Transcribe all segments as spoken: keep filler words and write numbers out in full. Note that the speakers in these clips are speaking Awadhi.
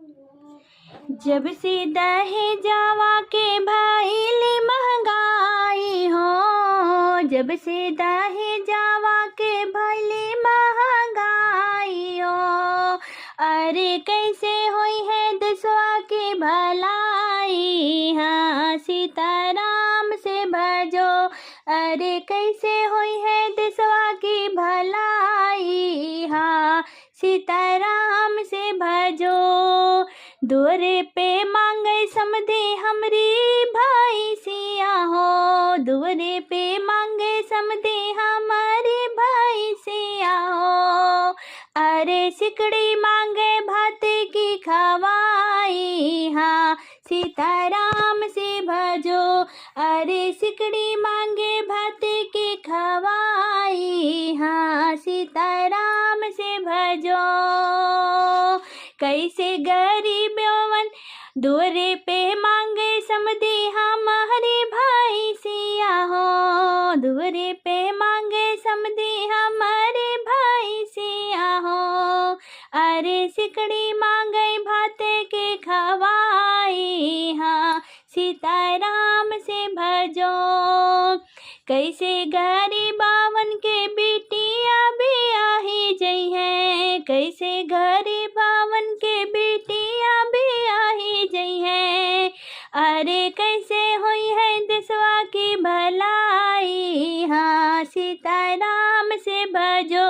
जब से दहेजवा के भइली महंगाई हो, जब से दहेजवा के भइली महंगाई हो, अरे कैसे होई है देशवा की भलाई, हाँ सीताराम से भजो। अरे कैसे होई है देशवा की भलाई, हाँ सीताराम से भजो। दुअरे पे मांगे समधी हमरी भैंसिया हो, दुअरे पे मांगे समधी हमरी भैंसिया हो। अरे सिकड़ी मांगे भात की खवाई, हाँ सीताराम से भजो। अरे सिकड़ी मांगे भात की खवाई, हाँ सीताराम से भजो। कैसे गरीबवन दुअरे पे मांगे समधी हमारी भैंसिया हो, दुअरे पे मांगे समधी हमारी भैंसिया हो। अरे सिकड़ी मांगे भात के खवाई, हाँ सीताराम से भजो। कैसे गरीबावन के बिटिया बियाही जइहैं, कैसे गरीबावन के बिटिया बियाही जइहैं। अरे कैसे होई है देशवा की भलाई, हाँ सीताराम से भजो।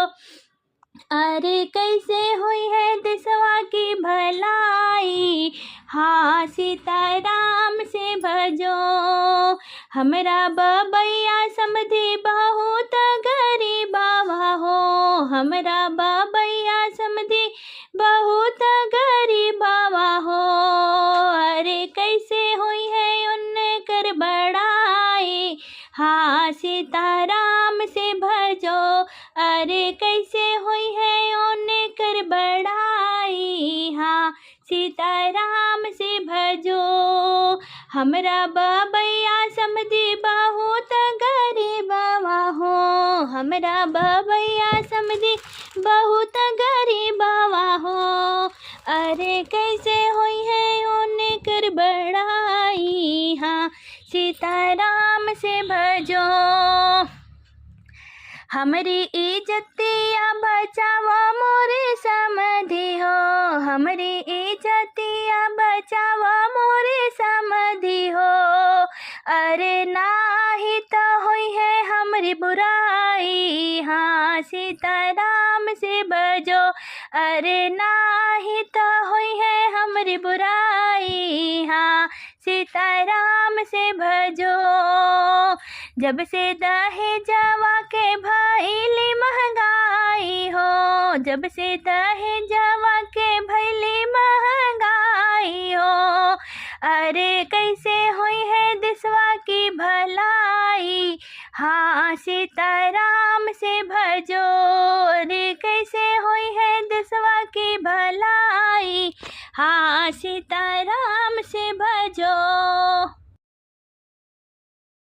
अरे कैसे होई है देशवा की भलाई, हाँ सीताराम से भजो। हमरा बबैया समधी बहुत गरीबवा हो, हमरा बबैया समधी बहुत गरीबवा हो। अरे कैसे होई है उनकर बड़ाई, हाँ सीताराम से भजो। अरे कैसे होई है उनकर बड़ाई, हाँ सीताराम से भजो। हमरा बबैया समधी बहुत गरीबवा हो, हमरा बबैया समधी बहुत गरीबवा हो। अरे कैसे होई है उनकर बड़ाई, हाँ सीताराम से भजो। हमरी इज्जतिया बचावा मोरे समधी हो, हमरी इज्जतिया बचावा मोरे समधी हो। अरे नाही त होई है हमरी बुराई, हाँ सीताराम से भजो। अरे नाही त होई है हमरी बुराई, हाँ सीताराम से भजो। जब से दहेजवा के भइली महंगाई हो, जब से दहेजवा के भइली महंगाई हो। अरे कैसे होई है देशवा की भलाई, हाँ सीताराम से भजो। अरे कैसे होई है देशवा की भलाई, हाँ सीताराम से भजो।